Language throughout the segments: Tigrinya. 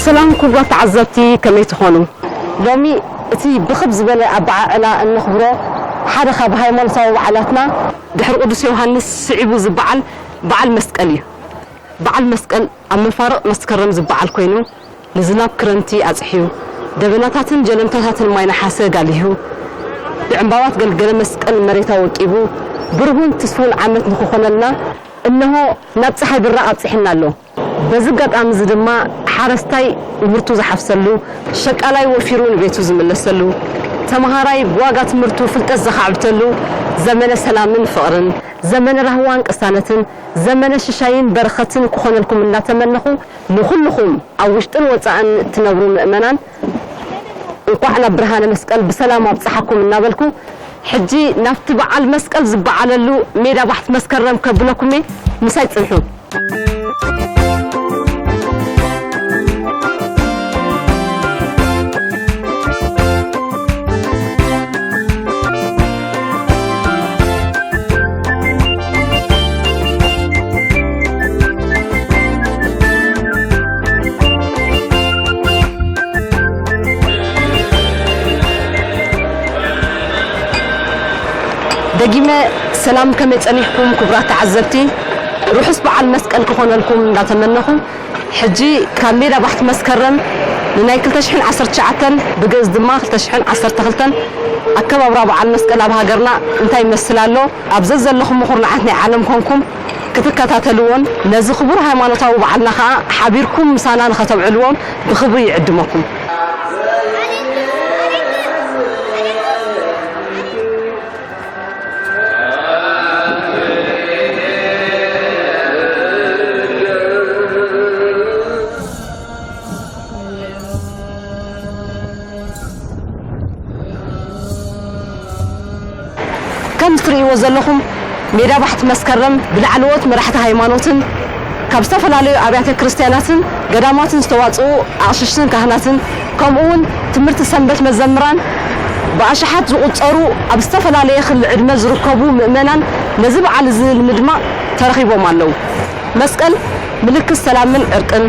ሰላም ክቡራት ተዓዘብቲ፣ ከመይ ትኾኑ? ሎሚ እቲ ብኽብ ዝበለ ኣበዓዕላ እነኽብሮ ሓደ ካብ ሃይማኖታዊ በዓላትና፣ ድሕሪ ቅዱስ ዮሃንስ ስዒቡ ዝበዓል በዓል መስቀል እዩ። በዓል መስቀል ኣብ መፋርቕ መስከረም ዝበዓል ኮይኑ፣ ንዝናብ ክረምቲ ኣጽሕዩ፣ ደበናታትን ጀለምታታትን ማይ ነሓሰ ጋሊሁ፣ ብዕምባባት ገልገለ መስቀል መሬት ኣወቂቡ፣ ብሩህን ትስፉን ዓመት ንኽኾነልና፣ እነሆ ናብ ጸሓይ ብራቕ ኣብጺሕና ኣሎ። በዚ ኣጋጣሚ እዚ ድማ ሓረስታይ ምህርቱ ዝሓፍሰሉ፣ ሸቃላይ ወፊሩ ንቤቱ ዝምለሰሉ፣ ተመሃራይ ብዋጋ ትምህርቱ ፍልጠት ዘኻዕብተሉ ዘመነ ሰላምን ፍቕርን፣ ዘመነ ራህዋን ቅሳነትን፣ ዘመነ ሽሻይን በረኸትን ክኾነልኩም እናተመነኹ፣ ንኹልኹም ኣብ ውሽጥን ወጻእን ትነብሩ ምእመናን እንኳዕ ናብ ብርሃነ መስቀል ብሰላም ኣብጽሓኩም እናበልኩ፣ ሕጂ ናብቲ በዓል መስቀል ዝበዓለሉ ሜዳ ባሕቲ መስከረም ከብለኩም እየ። ምሳይ ጽንሑ። ደጊመ ሰላም፣ ከመይ ጸኒሕኩም ክቡራት ተዓዘብቲ? ርሑስ በዓል መስቀል ክኾነልኩም እንዳተመነኹ፣ ሕጂ ካብ ሜዳ ባሕቲ መስከረም ንናይ ክልተ ሽሕን ዓሰርተ ትሽዓተን፣ ብግእዝ ድማ ክልተ ሽሕን ዓሰርተ ክልተን ኣከባብራ በዓል መስቀል ኣብ ሃገርና እንታይ ይመስል ኣሎ? ኣብ ዘዘለኹም ምኹርናዓት ናይ ዓለም ኮንኩም ክትከታተልዎን ነዚ ክቡር ሃይማኖታዊ በዓልና ኸኣ ሓቢርኩም ምሳና ንኸተብዕልዎን ብኽብሪ ይዕድመኩም። ከም እትርእይዎ ዘለኹም ሜዳ ባሕቲ መስከረም ብላዕለዎት መራሕቲ ሃይማኖትን ካብ ዝተፈላለዩ ኣብያተ ክርስቲያናትን ገዳማትን ዝተዋጽኡ ኣቕሽሽትን ካህናትን ከምኡ እውን ትምህርቲ ሰንበት መዘምራን ብኣሽሓት ዝቑጸሩ ኣብ ዝተፈላለየ ክሊ ዕድመ ዝርከቡ ምእመናን ነዚ በዓል እዚ ንምድማቕ ተረኺቦም ኣለዉ። መስቀል ምልክት ሰላምን ዕርቅን፣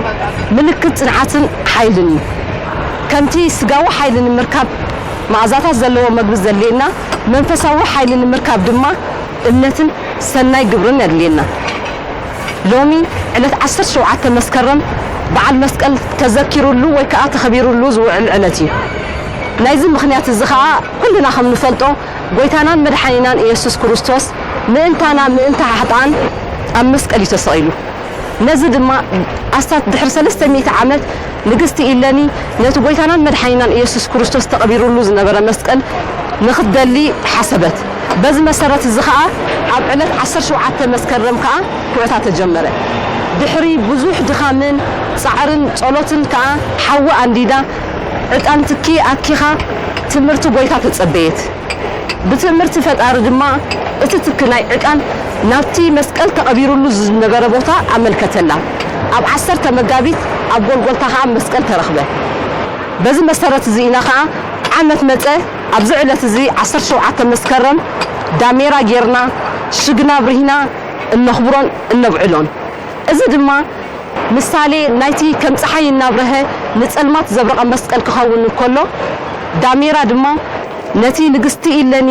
ምልክት ጽንዓትን ሓይልን እዩ። ከምቲ ስጋዊ ሓይሊ ንምርካብ መኣዛታት ዘለዎ መግቢ ዘድልየና፣ መንፈሳዊ ሓይሊ ንምርካብ ድማ እምነትን ሰናይ ግብርን የድልየና። ሎሚ ዕለት ዓሰርተ ሸውዓተ መስከረም በዓል መስቀል ተዘኪሩሉ ወይ ከኣ ተኸቢሩሉ ዝውዕል ዕለት እዩ። ናይዚ ምኽንያት እዚ ኸኣ ኩልና ከም ንፈልጦ ጎይታናን መድሓኒናን ኢየሱስ ክርስቶስ ምእንታና ምእንታ ሓጥኣን ኣብ መስቀል እዩ ተሰቒሉ። ነዚ ድማ ኣስታት ድሕሪ ሰለስተ ሚእቲ ዓመት ንግስቲ ኢለኒ ነቲ ጎይታናን መድሓኒናን ኢየሱስ ክርስቶስ ተቐቢሩሉ ዝነበረ መስቀል ንኽትደሊ ሓሰበት። በዚ መሰረት እዚ ኸኣ ኣብ ዕለት ዓሰርተ ሸውዓተ መስከረም ከኣ ኩዕታ ተጀመረ። ድሕሪ ብዙሕ ድኻምን ጻዕርን ጸሎትን ከኣ ሓዊ ኣንዲዳ ዕጣን ትኪ ኣትኪኻ ትምህርቲ ጎይታ ተጸበየት። ብትእምርቲ ፈጣሪ ድማ እቲ ትኪ ናይ ዕጣን ናብቲ መስቀል ተቐቢሩሉ ዝነበረ ቦታ ኣመልከተላ። ኣብ ዓሰርተ መጋቢት ኣብ ጎልጎልታ ኸኣ መስቀል ተረኽበ። በዚ መሰረት እዚ ኢና ኸኣ ዓመት መጸ ኣብዚ ዕለት እዚ ዓሰርተ ሸውዓተ መስከረም ዳሜራ ጌርና ሽግና ኣብሪህና እነኽብሮን እነብዕሎን። እዚ ድማ ምሳሌ ናይቲ ከም ጸሓይ እናብረሀ ንጸልማት ዘብረቐ መስቀል ክኸውን እንከሎ፣ ዳሜራ ድማ ነቲ ንግስቲ ኢለኒ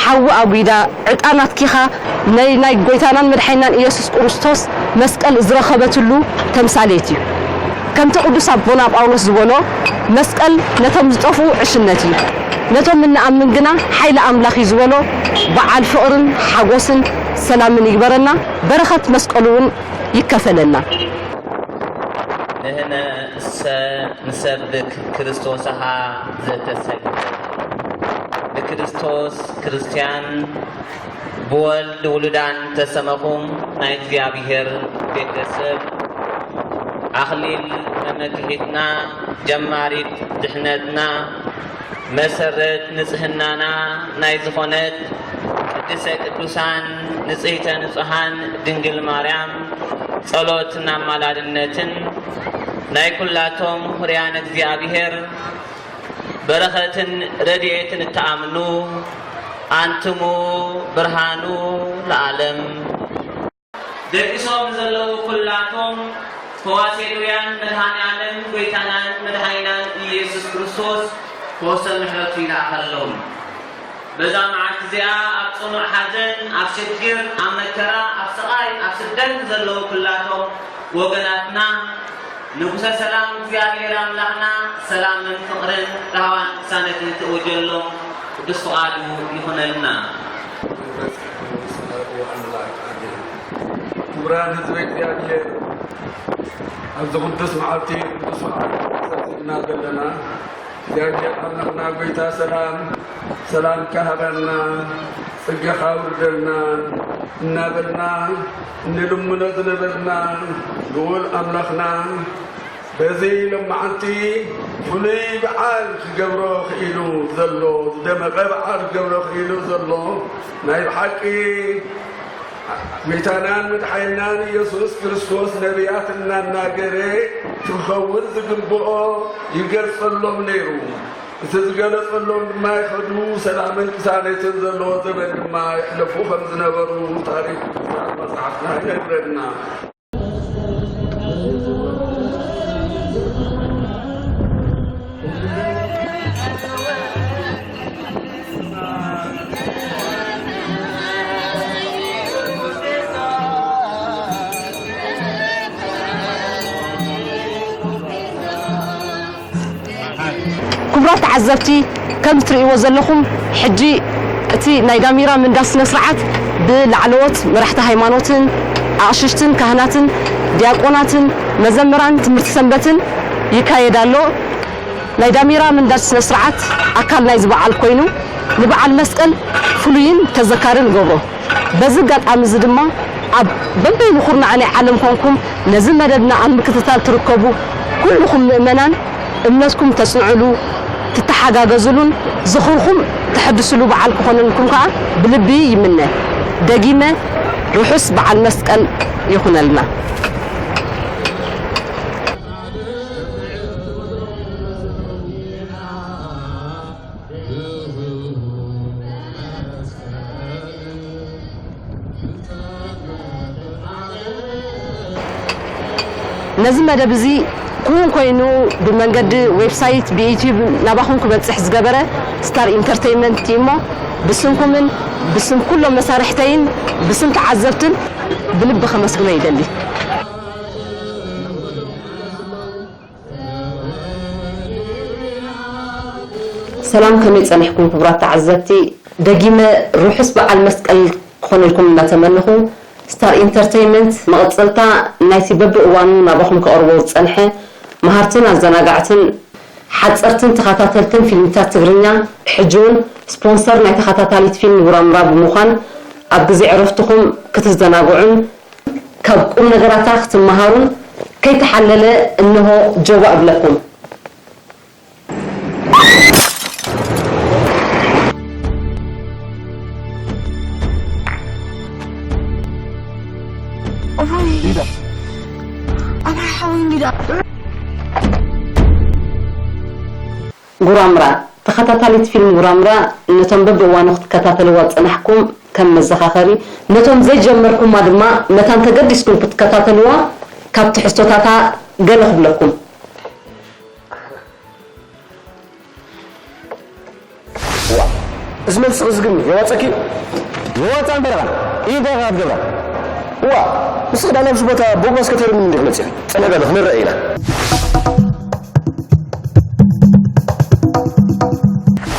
ሓዊ ኣጒዳ ዕጣን ኣትኪኻ ናይ፣ ናይ ጎይታናን መድሓኒናን ኢየሱስ ክርስቶስ መስቀል ዝረኸበትሉ ተምሳሌት እዩ። ከምቲ ቅዱስ ኣቦና ጳውሎስ ዝበሎ፣ መስቀል ነቶም ዝጠፍኡ ዕሽነት እዩ፣ ነቶም እንኣምን ግና ሓይሊ ኣምላኽ እዩ ዝበሎ፣ በዓል ፍቕርን ሓጎስን ሰላምን ይግበረና። በረኸት መስቀሉ እውን ይከፈለና። ንሕነሰ ንሰብክ ክርስቶስሃ ዘተሰቅለ፣ ብክርስቶስ ክርስቲያን፣ ብወልድ ውሉዳን ተሰመኹም ናይ እግዚኣብሔር ቤተሰብ፣ ኣኽሊል መመክሒትና፣ ጀማሪት ድሕነትና፣ መሰረት ንጽህናና ናይ ዝኾነት ቅድስተ ቅዱሳን ንጽሕተ ንጹሓን ድንግል ማርያም ጸሎትን ኣማላድነትን ናይ ኩላቶም ፍርያነ እግዚኣብሔር በረኸትን ረድኤትን እትኣምኑ ኣንትሙ ብርሃኑ ለዓለም ደቂሶም ዘለዉ ኩላቶም ፈዋሴ ድውያን መድኃኔ ዓለም ጐይታናን መድኃኒናን ኢየሱስ ክርስቶስ ፈወሰ ምሕረቱ ይልኣኸሎም። በዛ መዓልቲ እዚኣ ኣብ ጽኑዕ ሓዘን፣ ኣብ ሽግር፣ ኣብ መከራ፣ ኣብ ስቓይ፣ ኣብ ስደት ዘለዉ ኩላቶም ወገናትና ንጉሰ ሰላም እግዚኣብሔር ኣምላኽና ሰላምን ፍቕርን ራህዋን ቅሳነትን ክእውጀሎም ቅዱስ ፍቓዱ ይኹነልና። ክቡራን ህዝበ እግዚኣብሔር፣ ኣብዚ ቅዱስ መዓልቲ ቅዱስ በዓል ተሰብሲብና ዘለና እግዚኣብሔር ኣምላኽና ጐይታ ሰላም፣ ሰላምካ ሃበና፣ ጸጋኻ ኣውርደልና እናበልና እንልምኖ ዝነበርና ልዑል ኣምላኽና፣ በዚ ሎማዓንቲ ፍሉይ በዓል ክገብሮ ክኢሉ ዘሎ፣ ዝደመቐ በዓል ክገብሮ ክኢሉ ዘሎ ናይ ብሓቂ ጐይታናን መድሓኒናን ኢየሱስ ክርስቶስ ነቢያት እናናገረ ክኸውን ዝግብኦ ይገልጸሎም ነይሩ። እቲ ዝገለጸሎም ድማ ይኸዱ፣ ሰላምን ቅሳነትን ዘለዎ ዘበን ድማ ይሕለፉ ከም ዝነበሩ ታሪኽ ቅዱሳት መጻሕፍትና ይነግረና። ክቡራት ተዓዘብቲ፣ ከም እትርእይዎ ዘለኹም፣ ሕጂ እቲ ናይ ዳሚራ ምንዳድ ስነ ስርዓት ብላዕለዎት መራሕቲ ሃይማኖትን ኣቕሽሽትን ካህናትን ዲያቆናትን መዘምራን ትምህርቲ ሰንበትን ይካየድ ኣሎ። ናይ ዳሚራ ምንዳድ ስነ ስርዓት ኣካል ናይዚ በዓል ኮይኑ፣ ንበዓል መስቀል ፍሉይን ተዘካርን ይገብሮ። በዚ ኣጋጣሚ እዚ ድማ ኣብ በበይኑ ኩርናዕ ናይ ዓለም ኮንኩም ነዚ መደብና ኣብ ምክትታል ትርከቡ ኩልኹም ምእመናን እምነትኩም ተጽንዕሉ፣ ትተሓጋገዝሉን ዝኽርኹም ተሐድስሉ በዓል ክኾነልኩም ከኣ ብልቢ ይምነ። ደጊመ ርሑስ በዓል መስቀል ይኹነልና። ነዚ መደብ እዚ ክውን ኮይኑ ብመንገዲ ዌብሳይት ብዩትዩብ ናባኹም ክበጽሕ ዝገበረ ስታር ኢንተርቴይንመንት እዩ እሞ ብስምኩምን ብስም ኩሎም መሳርሕተይን ብስም ተዓዘብትን ብልቢ ከመስግኖ ይደሊ። ሰላም፣ ከመይ ጸኒሕኩም ክቡራት ተዓዘብቲ? ደጊመ ርሑስ በዓል መስቀል ክኾነልኩም እናተመነኹ፣ ስታር ኢንተርተይንመንት መቐጸልታ ናይቲ በብእዋኑ ናባኹም ከቕርቦ ዝጸንሐ መሃርትን ኣዘናጋዕትን ሓጸርትን ተኸታተልትን ፊልምታት ትግርኛ፣ ሕጂ እውን ስፖንሰር ናይ ተኸታታሊት ፊልም ጉራምራ ብምዃን ኣብ ግዜ ዕረፍትኹም ክትዘናግዑን ካብ ቁም ነገራታ ክትመሃሩን ከይተሓለለ እንሆ ጀባ እብለኩም። ጉራምራ፣ ተኸታታሊት ፊልም ጉራምራ ነቶም በብእዋኑ ክትከታተልዋ ዝጸናሕኩም ከም መዘኻኸሪ፣ ነቶም ዘይጀመርኩማ ድማ መታን ተገዲስኩም ክትከታተልዋ ካብ ትሕዝቶታታ ገለ ክብለኩም። ዋ፣ እዚ መልስኺ ዝግርም እዩ። የዋጸኪ? የዋጻ እንበረኻ። ይህ እንታይ ኢኻ ክትገብራ? ዋ፣ ንስኺ ዳ ናብዚ ቦታ ቦግባስ ከተርምኒ እንዲኺ መጺኺ? ጽንሕ በሊ፣ ክንረአ ኢና።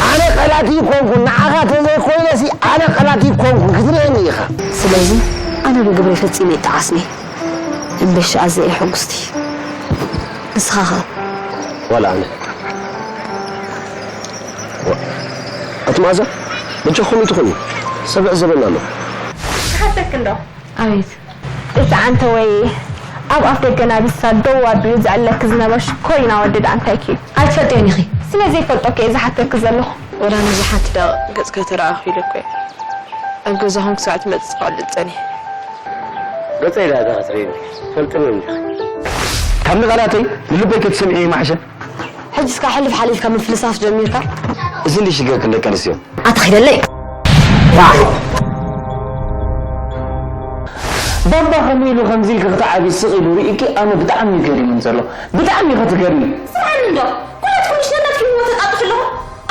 ኣነ ቀላቲ ይኮንኩ፣ ንዓኻ ተዘይኮይነሲ ኣነ ቀላቲ ይኮንኩ፣ ክትርእየኒ ኢኻ። ስለዚ ኣነ ብግብረይ ፈጺመ ይጠዓስኒ። እምበሽ ኣዘየ ሕጉስቲ። ንስኻ ኸ? ዋላ ኣነ። ዋ-፣ ኣቲ መኣዛ፣ በጃኹም ኢትኹኑ፣ ሰብ ይዕዘበና ኣሎ። ክሓተክ እንዶ? ኣቤት። እቲ ዓንተወይ ኣብ ኣፍ ደገ ናቢሳ ደው ኣቢሉ ዘዕለክ ዝነበረ ሽኮሪና ወዲ ደኣ እንታይ ክዩ? ኣይትፈልጥዮን ኢኺ። ስለ ዘይፈልጦ ከ እየ ዝሓተክ ዘለኹ። ወላ ንብዙሓት ደቂቕ ገጽካ ተረኣኹ ኢለ እኮ እየ። ኣብ ገዛኹም ክሳዕ ትመጽእ ክዕልል ጸኒሐ። ገጸይ ደኣ ዳኣ ክትርእይኒ ትፈልጥኒ እንዲኺ። ካብ ንቓላተይ ንልበይ ክትሰምዕዮ ይማሕሸ። ሕጂ እስካ ሕልፍ ሓሊፍካ ምፍልሳፍ ጀሚርካ። እዚ እንዲ ሽግርክን ደቂ ኣንስትዮ። ኣታ ኺደለይ። ባባ ከመይ ኢሉ ከምዚ ኢልኪ ክትዓቢ ስቕ ኢሉ ርኢኪ ኣነ ብጣዕሚ እዩ ገሪሙኒ ዘሎ። ብጣዕሚ ኢኺ ትገርሚ። ስምዓኒ እንዶ፣ ኩላትኩም ምሽ ነናትኩም ህይወት ተጣጥሑ ኣለኹም።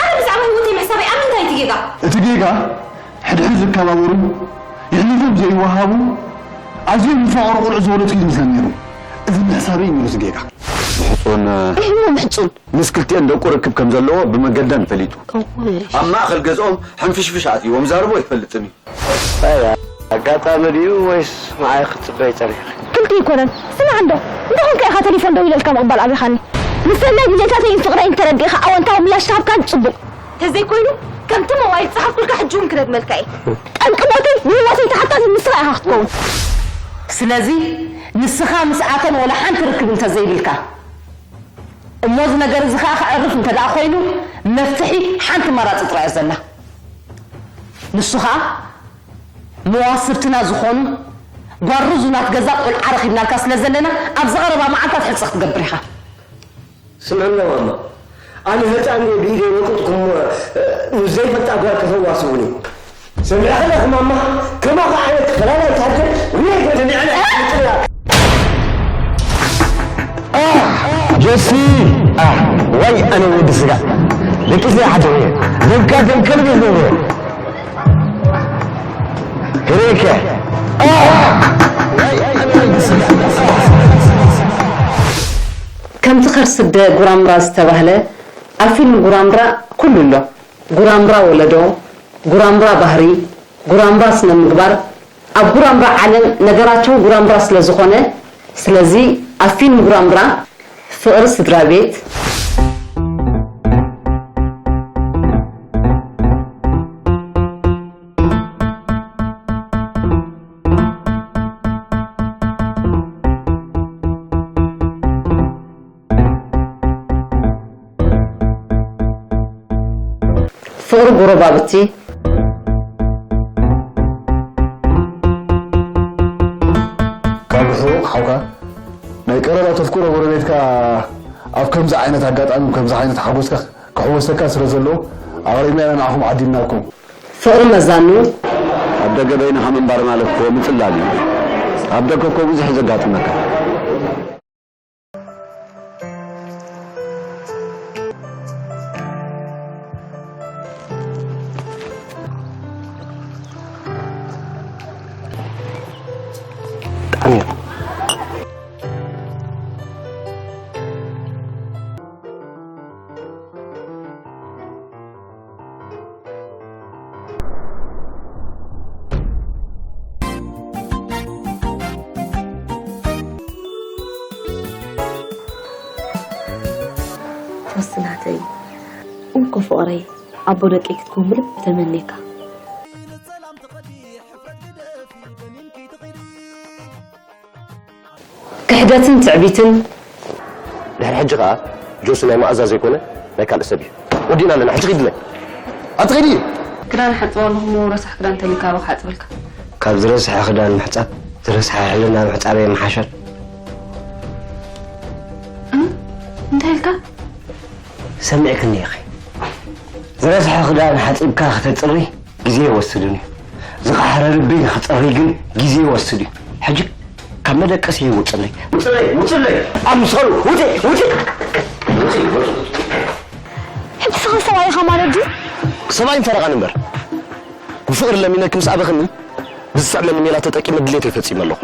ኣነ ብዛዕባ ህይወተይ ምሕሳበይ ኣብ ምንታይ እቲ ጌጋ? እቲ ጌጋ ሕድሕድ ዝከባበሩ፣ የሕሊፎም ዘይወሃቡ፣ ኣዝዮም ዝፋቐሩ ቆልዑ ዝወለድኩ እዩ ዝመስለኒ ነይሩ። እዚ ምሕሳበይ እዩ ነይሩ እቲ ጌጋ። ምሕጹን እሞ ምሕጹን። ምስ ክልቲኤን ደቁ ርክብ ከም ዘለዎ ብመገደን ፈሊጡ። ከምኡ እዩ። ኣብ ማእከል ገዝኦም ሕንፍሽፍሽ ኣትይዎም ዛርቦ ኣይፈልጥን እዩ። ኣያ፣ ኣጋጣሚ ድዩ ወይስ ንዓይ ክትጽበይ ጸኒሕኪ? ክልቲኡ ኣይኮነን። ስማዕ እንዶ፣ እንተኾንካ ኢኻ ቴሌፎን ደዊለልካ ምቕባል ኣቢኻኒ። ንሰናይ ድሌታተይን ፍቕረይን ተረዲእኻ ኣወንታዊ ምላሽ ተሃብካኒ ጽቡቕ። ተዘይኮይኑ፣ ከምቲ ሞባይል ዝጸሓፍኩልካ ሕጂ እውን ክደግመልካ እየ። ጠንቂ ሞተይ፣ ንህይወተይ ተሓታቲት ንስኻ ኢኻ ክትከውን። ስለዚ፣ ንስኻ ምስኣተን ወላ ሓንቲ ርክብ እንተዘይብልካ፣ እሞ እዚ ነገር እዚ ኸኣ ክዕርፍ እንተ ደኣ ኾይኑ፣ መፍትሒ ሓንቲ ኣማራጺ ጥራይ እያ ዘላ። ንሱ ኸኣ መዋስብትና ዝኾኑ ጓር ርዙናት ገዛ ቆልዓ ረኺብናልካ ስለ ዘለና፣ ኣብ ዝቐረባ መዓልታት ሕጸ ክትገብር ኢኻ። ስምዕና ማማ፣ ኣነ ህጻን እየ ብኢደይ ወቂጥኩሞ፣ እ፣ ምስ ዘይፈልጣ ጓል ከተዋስቡኒ። ሰሚዕኺ ዲኺ ማማ? ከማኺ ዓይነት ፈላላይት ሃገር ውየ ገለ ንዕና ጥርያ። ጆሲ፣ ኣህ፣ ዋይ ኣነ ወዲ ስጋ። ደቂሰ ይሓድሩ እየ። ደምካ ደም ከልቢ ይገብሩ እየ። ሄሬከ። ኣህ፣ ዋይ ኣነ ወዲ ስጋ። ከምቲ ከርሲ ኣደ ጉራምራ ዝተባህለ፣ ኣብ ፊልም ጉራምራ ኩሉ ኣሎ። ጉራምራ ወለዶ፣ ጉራምራ ባህሪ፣ ጉራምራ ስነ ምግባር፣ ኣብ ጉራምራ ዓለም ነገራቸው ጉራምራ ስለ ዝኾነ፣ ስለዚ ኣብ ፊልም ጉራምራ ፍቕሪ ስድራ ቤት፣ ፍቕሪ ጎረባብቲ። ካብ ሕቑቕ ሓውካ ናይ ቀረባ ተፍቅሮ ጎረቤትካ ኣብ ከምዚ ዓይነት ኣጋጣሚ፣ ከምዚ ዓይነት ሓጎስካ ክሕወሰካ ስለ ዘለዎ፣ ኣቕሪብና ኢና ንዓኹም ዓዲምናኩም። ፍቕሪ መዛኑ። ኣብ ደገ በይንኻ ምንባር ማለት እኮ ምጽላል እዩ። ኣብ ደገ እኮ ብዙሕ እዩ ዘጋጥመካ። ብጣዕሚ እዩ። ጆሲ ናተይ፣ እንኮ ፍቕረይ፣ ኣቦ ደቀይ ክትከውን ብልቢ ተመንየካ። ክሕደትን ትዕቢትን። ድሕሪ ሕጂ ከኣ ጆሲ ናይ መኣዛ ዘይኮነ ናይ ካልእ ሰብ እዩ። ወዲእና ኣለና። ሕጂ ኪድለይ። ኣቲ ኪዲ። ክዳን ሓጽብ ኣለኹ እሞ ረሳሕ ክዳን እንተልዩካ ኣበይ ክሓጽበልካ? ካብ ዝረስሐ ክዳን ምሕጻብ ዝረስሐ ሕልና ምሕጻብ የመሓሸል። እ? እንታይ ኢልካ? ሰሚዕክኒ ኢኺ። ዝረስሐ ክዳን ሓጺብካ ከተጽሪ ግዜ ይወስድን እዩ። ዝኸሓረ ልቢ ንኽጸሪ ግን ግዜ ይወስድ እዩ። ሕጂ ካብ መደቀሲ ውጽለይ። ውጽለይ፣ ውጽለይ። ኣብ ምሳሉ፣ ውጺ፣ ውጺ። ውጺ፣ ውጺ። ሕጂ ስኻ ሰብኣይ ኢኻ ማለት ድዩ? ሰብኣይን ፈረቓን እምበር። ብፍቕሪ ለሚነኪ ምስ ኣበኽኒ፣ ብዝስዕመኒ ሜላ ተጠቂመ ድሌተይ ፈጺመ ኣለኹ።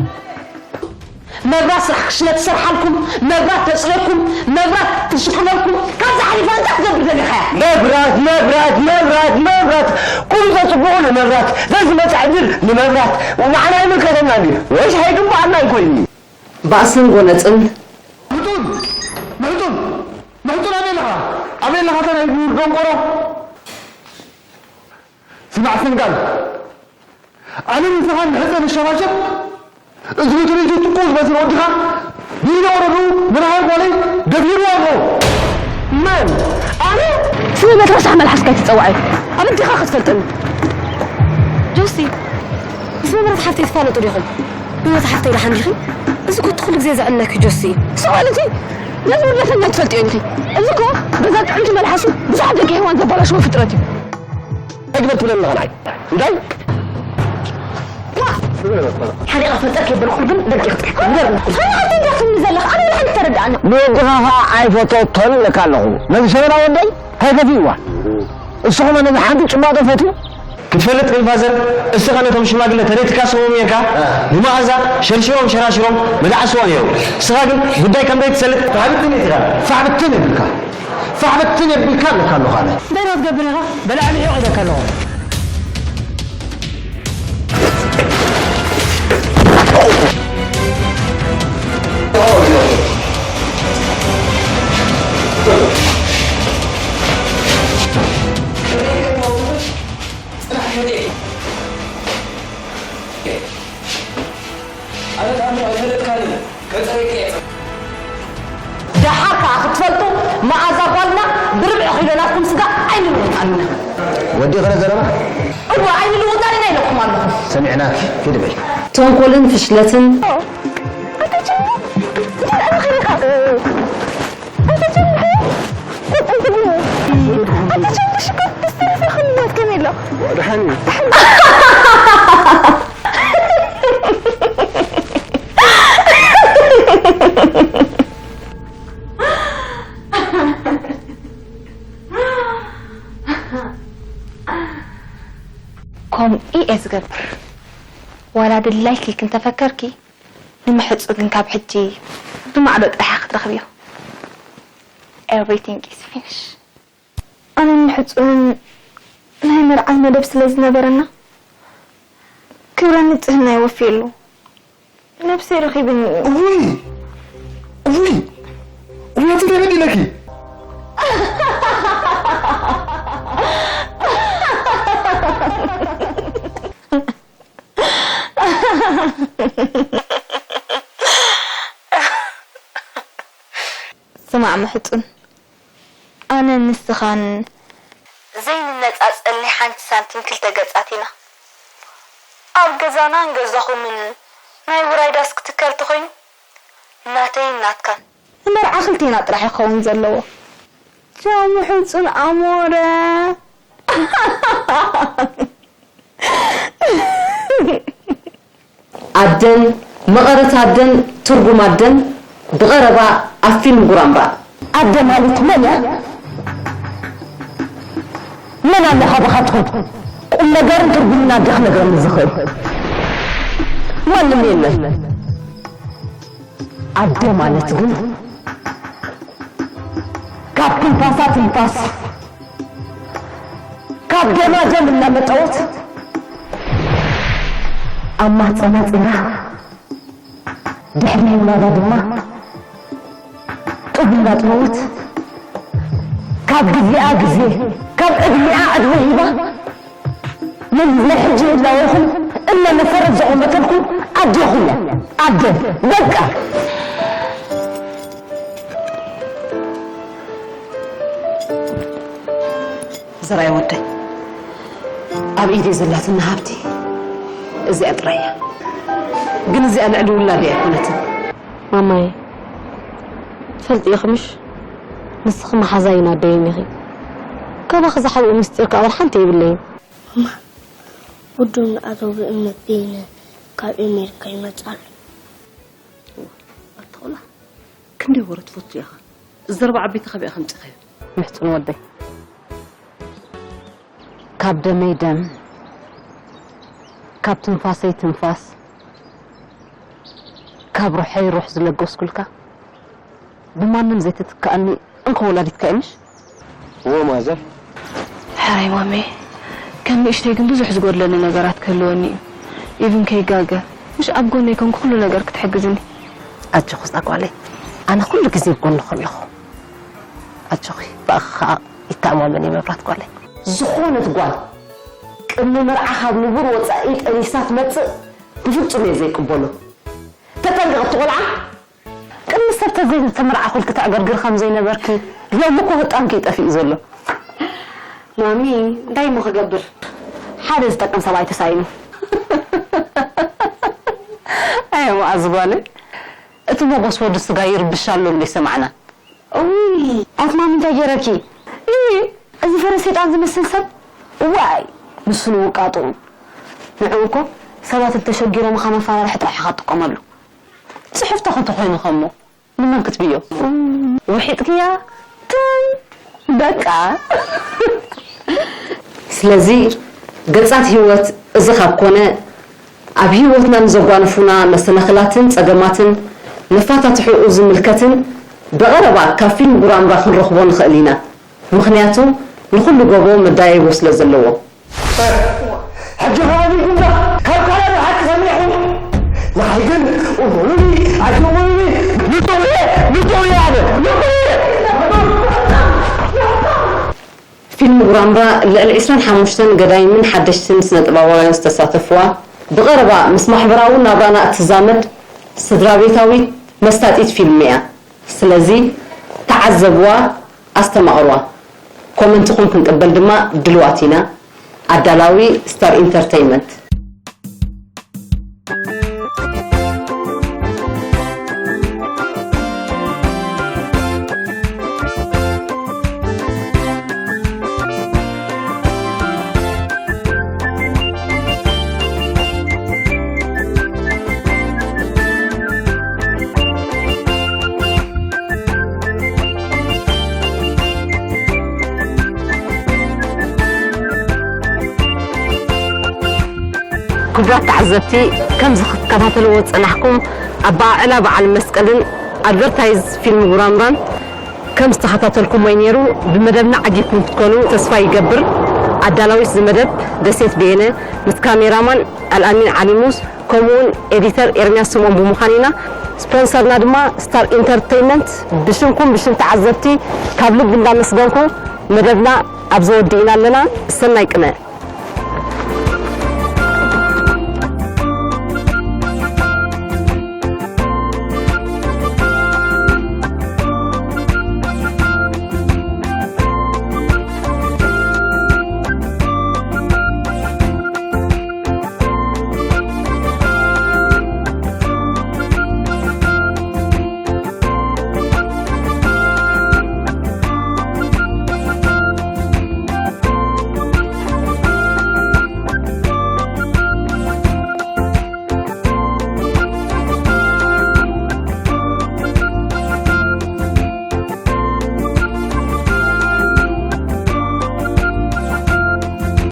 መብራት ስራሕ ክሽነ ትሰርሓልኩም፣ መብራት ተጽርየኩም፣ መብራት ትሽቅለልኩም፣ ካብዚ ሓሊፋ እንታይ ክትገብር ደሊኻ እያ? መብራት፣ መብራት፣ መብራት፣ መብራት፣ ኩሉ ዘጽብቑ ንመብራት፣ ዘዝመጽእ ዕድል ንመብራት፣ ንዓና ኣይምልከተናን እዩ። ወይ ሻሂ ግንባርና ኣይኮይን እዩ። ባእስን ጎነጽን። ምሕጹን! ምሕጹን! ምሕጹን ኣበይ ኣለኻ? ኣበይ ኣለኻ ኣታ ናይ ብውር ደንቆሮ? ስማዕ ሰንጋል፣ ኣነ ንስኻን ንሕጸ ንሸባሸብ፣ እዚ በትሪ እዚ ጥቁ ዝመስል ወድኻ፣ ብኢደ ወረዱ ንረሃይ ጓለይ ደፊርዋ ኣሎ። መን? ኣነ? ስመት ረሳሕ መልሓስካ ኣይትጸውዓይ። ኣብ እንዲኻ ክትፈልጠኒ። ጆሲ፣ ምስ መብራት ሓፍተይ ትፋለጡ ዲኹም? መብራት ሓፍተይ ደሓን ዲኺ? እዚ ኮቲ ኩሉ ግዜ ዘዕነኪ ጆሲ። ስቕ በል እቲ ነዚ ውርደተኛ ትፈልጥዮ ዲኺ? እዚ እኮ በዛ ጥዕምቲ መልሓሱ ብዙሓት ደቂ ሄዋን ዘበላሽዎ ፍጥረት እዩ። እንታይ ግበር ትብለኒ ኣለኻ ንዓይ? እንታይ? ዋ! ሓሪቐ ፈልጠ ከይበልኩ ግን ደጊ ክትሕከም ገርኒ። ፈናዕቲ እንዳትምኒ ዘለኻ ኣነ ንሓንቲ ተረድኣኒ። ንወድኻ ኸዓ ኣይፈተቶን ኢለካ ኣለኹ። ነዚ ሸበላ ወደይ እንታይ ከፊእዋ? እሱ ኸማ ነዚ ሓንቲ ጭማጦ ፈትዩ? ክትፈልጥ ግን ፋዘር፣ እስኻ ነቶም ሽማግለ ተረቲካ ስሞም ኔርካ፣ እ። ንመኣዛ ሸርሽሮም ሸራሽሮም መድዓስዋ ነይሮም። እስኻ ግን ጉዳይ ከም ዘይትሰልጥ ፋዕብትን ኢኻ። ፋዕብትን የብልካ። ፋዕብትን የብልካ ኣለካ ኣለኹ ኣነ። እንታይ ዶ ትገብር ኢኻ? በላዕ ልሒቕ ኢለካ ኣለኹ። ጽናሕ መጤ። ኣነ ታምር ኣይፈለጥካን። ከጸረይከ የጸ- ደሓር ከኣ ክትፈልጡ፣ መኣዛ ጓልና ብርብዒ ኪሎ ናትኩም ስጋ ኣይንልውጣን ኢና። ወዲእኽለ ዘረባ? እወ፣ ኣይንልውጣን ኢና ኢለኩም ኣለኹ። ሰሚዕናኪ፣ ኪዲ በይ። ተንኮልን ፍሽለትን። ኣይተጨንቕ። እንታይ ደኣ መኺርካ? ኣይተጨንቕ። ኣይተጨንቕ። ሽኮር ብዝተረፈ ክንሞት ከመይ ኣሎ? ደሓን እዩ። ከምኡ እየ ዝገብር። ዋላ ድላይኪ ክንተፈከርኪ፣ ንምሕጹ ግን ካብ ሕጂ ብማዕዶ ጥራሕ ክትረኽብዮ። Everything is finished። ኣነን ምሕጹን ናይ መርዓት መደብ ስለ ዝነበረና፣ ክብረን ንጽህናይ ወፍየሉ። ነብሰይ ረኺብኒ። እውይ! እውይ! እውይ፣ ኣቲ እንታይ በዲለኪ? ስማዕ ምሕጹን፣ ኣነን ንስኻን ዘይንነጻጸል ናይ ሓንቲ ሳንቲም ክልተ ገጻት ኢና። ኣብ ገዛናን ገዛኹምን ናይ ውራይ ዳስ ክትከል ተኾይኑ፣ ናተይን ናትካን። ንመርዓ ክልቴና ጥራሕ እዩ ክኸውን ዘለዎ። ቻው ምሕጹን ኣሞረ። ኣደን፣ መቐረት ኣደን ትርጉም ኣደን ብቐረባ ኣብ ፊልም ጉራምራ። ኣደ ማለት መን እያ? መን ኣሎ ካባኻትኩም ቁም ነገርን ትርጉምን ኣደ ክነግረኒ ዝኽእል? ማንም የለን። ኣደ ማለት ግን ካብ ትንፋሳ ትንፋስ፣ ካብ ደማ ደም እናመጠወት፣ ኣብ ማህጸና ጺራ፣ ድሕሪ ውላዳ ድማ ጡብ እናጥበወት፣ ካብ ግዜኣ ግዜ፣ ካብ ዕድሚኣ ዕድመ ሂባ፣ ነዚ ናይ ሕጂ ህላወኹም እናነፈረት ዘቖመተልኩም ኣዴኹም እያ። ኣደ፣ በቃ። ዘርኣይ ወደይ፣ ኣብ ኢደይ ዘላትና ሃብቲ እዚኣ ጥራይ እያ። ግን እዚኣ ልዕሊ ውላደይ ኣይኮነትን። ማማየ፣ ትፈልጢ ኢኺ ምሽ? ንስኺ መሓዛይን ኣደይን ኢኺ። ካባኺ ዝሓብኦ ምስጢር ከኣ ዋላ ሓንቲ የብለይን። እማ፣ ውዱብ ንኣቶ ብእምነት በየነ ካብ ኣሜሪካ ይመጽእ ኣሎ። ኣታ ቆልዓ፣ ክንደይ ወረ ትፈቱ ኢኻ? እዚ ዘረባ ዓበይቲ ካበይ ኢኻ ኣምጺኻዮ? ምሕጹን ወደይ፣ ካብ ደመይ ደም፣ ካብ ትንፋሰይ ትንፋስ፣ ካብ ሩሐይ ሩሕ ዝለገስኩልካ፣ ብማንም ዘይትትክኣኒ እንኮ ወላዲትካ እየ ምሽ? እዎ ማዘር። ሕራይ ማሜ፣ ከም ንእሽተይ ግን ብዙሕ ዝጎድለኒ ነገራት ክህልወኒ እዩ። ኢቭን ከይጋገ፣ ምሽ ኣብ ጎነይ ኮንኩ ኩሉ ነገር ክትሕግዝኒ። ኣጆኺ እዛ ጓለይ፣ ኣነ ኩሉ ግዜ ኣብ ጎንኺ ኣለኹ። ኣጆኺ፣ ብኣኺ ኸኣ ይተኣማመን እየ መብራት ጓለይ። ዝኾነት ጓል ቅድሚ መርዓ ካብ ንቡር ወጻኢ ጠኒሳ ትመጽእ ብፍጹም እየ ዘይቅበሎ። ተጠንቀቒ እቲ ቆልዓ። ቅድሚ ሰብ ተዘይተመርዓኹ ኢልኪ ተዕገርግሪ ከም ዘይነበርኪ፣ ሎሚ እኮ ህጣንኪ እዩ ጠፊኡ ዘሎ። ማሚ፣ እንታይ እሞ ክገብር? ሓደ ዝጠቅም ሰብኣይ ተሳኢኑ። ኣየ መኣዝ ጓለይ፣ እቲ ሞጎስ ወዲ ስጋ ይርብሽ ኣሎ እንዶ ይሰማዕና። እውይ፣ ኣቲ ማሚ እንታይ ገይረኪ? እይ፣ እዚ ፈረስ ሰይጣን ዝመስል ሰብ፣ ዋይ፣ ንሱ ንውቃጡ። ንዕኡ እኮ ሰባት እንተሸጊሮምኻ መፈራርሒ ጥራሕ ኢኻ ትጥቀመሉ። ጽሑፍ ተኾንተ ኮይኑ ኸሞ ንመን ክትብዮ? ውሒጥክያ? ትም! በቃ። ስለዚ ገጻት ህይወት እዚ ካብ ኮነ፣ ኣብ ህይወትና ንዘጓንፉና መሰናኽላትን ጸገማትን ነፋታትሕኡ ዝምልከትን ብቐረባ ካብ ፊልም ጉራምራ ክንረኽቦ ንኽእል ኢና። ምኽንያቱ ንኹሉ ጎቦ መዳየቦ ስለ ዘለዎ። ሕጂ ኸኣ ዲኹምና ካብ ካልእ ብሓቂ ሰሚዕኹም። ንዓይ ግን እሙኑኒ ኣይትእሙኑኒ ንጹህ እየ፣ ንጹህ እየ ኣነ፣ ንጹህ እየ። ፊልም ጉራምራ ልዕሊ ዕስራን ሓሙሽተን ገዳይምን ሓደሽትን ስነ-ጥበባውያን ዝተሳተፍዋ፣ ብቐረባ ምስ ማሕበራዊ ናብራና እትዛመድ ስድራ ቤታዊት መሳጢት ፊልም እያ። ስለዚ ተዓዘብዋ፣ ኣስተማቕርዋ። ኮመንትኹም ክንቅበል ድማ ድልዋት ኢና። ኣዳላዊ ስታር ኢንተርተይንመንት። ክቡራት ተዓዘብቲ፣ ከምዚ ክትከታተልዎ ዝጸናሕኩም ኣበዓዕላ በዓል መስቀልን ኣድቨርታይዝ ፊልም ጉራምራን ከም ዝተኸታተልኩሞ እዩ ነይሩ። ብመደብና ዓጊብኩም ክትኮኑ ተስፋ ይገብር። ኣዳላዊት እዚ መደብ ደሴት በየነ፣ ምስ ካሜራማን ኣልኣሚን ዓሊሙስ፣ ከምኡውን ኤዲተር ኤርምያስ ስምኦን ብምዃን ኢና። ስፖንሰርና ድማ ስታር ኢንተርተይንመንት። ብሽምኩም ብሽም ተዓዘብቲ ካብ ልቢ እንዳመስገንኩ መደብና ኣብዚ ወዲእና ኣለና። ሰናይ ቅነ።